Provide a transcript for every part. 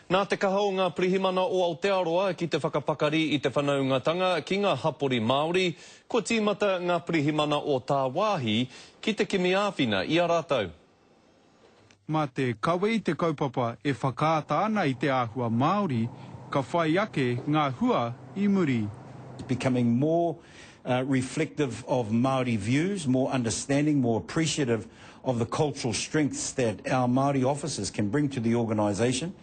Nā te kaha o ngā pirihimana o Aotearoa ki te whakapakari i te whanaungatanga ki ngā hapori Māori, kua tīmata ngā pirihimana o tāwāhi ki te kimi āwhina i a rātou. Mā te kawe i te kaupapa e whakaata ana i te āhua Māori, ka whai ake ngā hua i muri. Becoming more reflective of Māori views, more understanding, more appreciative of the cultural strengths that our Māori officers can bring to the organisation.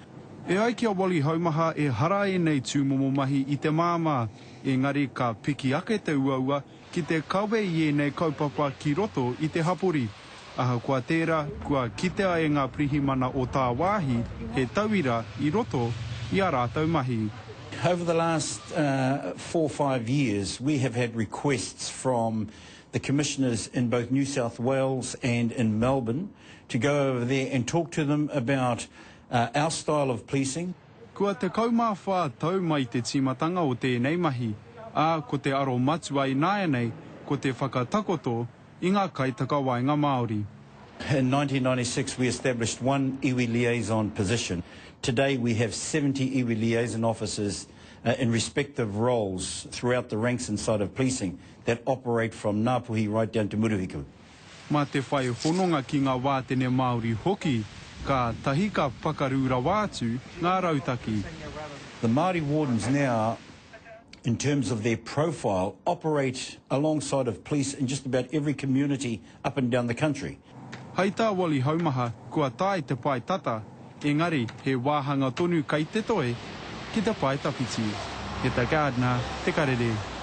E ai ki a Wally Haumaha ehara ēnei tūmomo mahi i te māmā, engari ka piki ake te uaua ki te kawe i ēnei kaupapa ki roto i te hapori. Ahakoa tērā, kua kitea e ngā pirihimana o tāwāhi he tauira i roto i ā rātou mahi. Over the last four, five years we have had requests from the commissioners in both New South Wales and in Melbourne to go over there and talk to them about our style of policing. Kua 14 tau mai te tīmatanga o tēnei mahi, ā, ko te aro matua ināianei ko te whakatakoto i ngā kaitakawaenga Māori. In 1996 we established one iwi liaison position. Today we have 70 iwi liaison officers in respective roles throughout the ranks inside of policing that operate from Ngāpuhi right down to Murihiku. Mā te whai hononga ki ngā wātene Māori hoki, kātahi ka pakaru rawa atu ngā rautaki. The Māori wardens now, in terms of their profile, operate alongside of police in just about every community up and down the country. Hei tā Wally Haumaha, kua tae te pae tata, engari he wāhanga tonu kei te toe ki te pae tawhiti. Heta Gardner, Te Karere.